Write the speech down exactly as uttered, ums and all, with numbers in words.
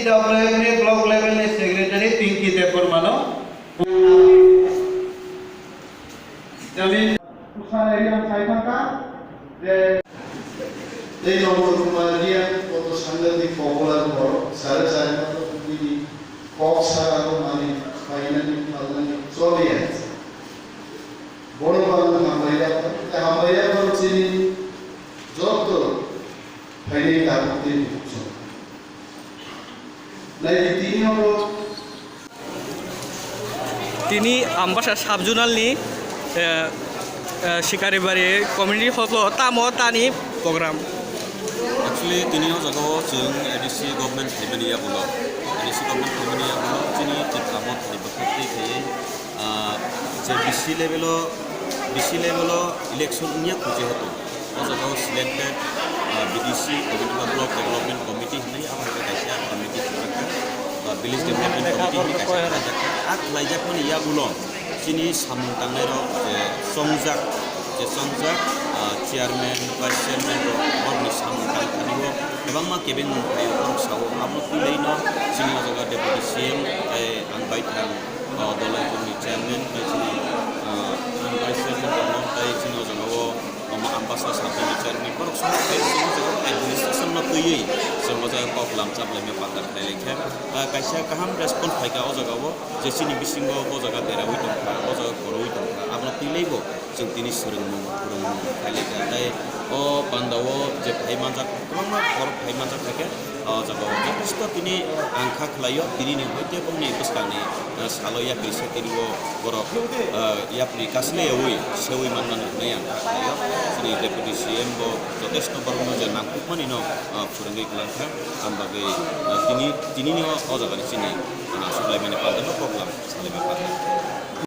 Block level ni secretary Pinky Debbarma no. Jamin Usare yang saya kata, de. Tei Nonda Kumar Reang, koto sangadik popular borok, sare sare ma to bini kok sara rok mani, painani, phalnani, choliya. Borok ang hambai ya, hambai ya, borok chini, joto, phainai tabuk tei bukhuk song. Naidi tini oro. Tini Ambasa sub-zonal ni, eh, eh, Sikaribari community hall o tamo tani program. Actually, tini o jaga o chwng A D C government phaimani yagulo, A D C government phaimani yagulo chini Tipra Motha ni bwkhak twi khaiwi, ah, je B C level o, B C level o election wngya kho jehetu. O jaga o selected, ah, B D C, Community Block Development Committee hinwi abo hai kaisa committee khwlaijakha, ba Village Development Committee hinwi kaisa khwlaijakha. A khwlaijakmani yagulo chini samung tangnai rok je chongjak, je chongjak, ah, chairman, vice chairman rok borokni samung tangthani o kwbangma kebengmung phaio, borok sao. Abo twilaino chini o jaga Deputy C M tei ang bai thang, ah, Dolai Bungni chairman tei chini, ah, ang vice chairman tongo tei chini o jaga o Omo Ambasa sub-zonal chairman borok songwi phai sini o jaga administration no twiwi chwng o jaga kok lamchap laimani panda khlai lai kha. Ah, kaisa kaham response phai kha o jaga o je chini bisingo o jaga deraui tong kha, o jaga kwrwi tong kha, abono twi lai bo chwng tini swrwngmung phwrwngmung khai lai kha. Tei o panda o je phai manjak kwbangma borok phai manjak hai khe o jaga o jotosto tini ang kha khlai o tini ni hoite bongni bwskang ni, ah, salo yapri se tini o borok, ah, yapri kasle yaui seui manmani hinwi ang kha khlai o. Chini Deputy C M bo jotesto borokno je nangkukmani no, ah, phwrwngwi kwlang kha. Ang bagwi, ah, tini, tini ni o, o jaga ni chini, ah, suklaimani panda no program salaimani panda.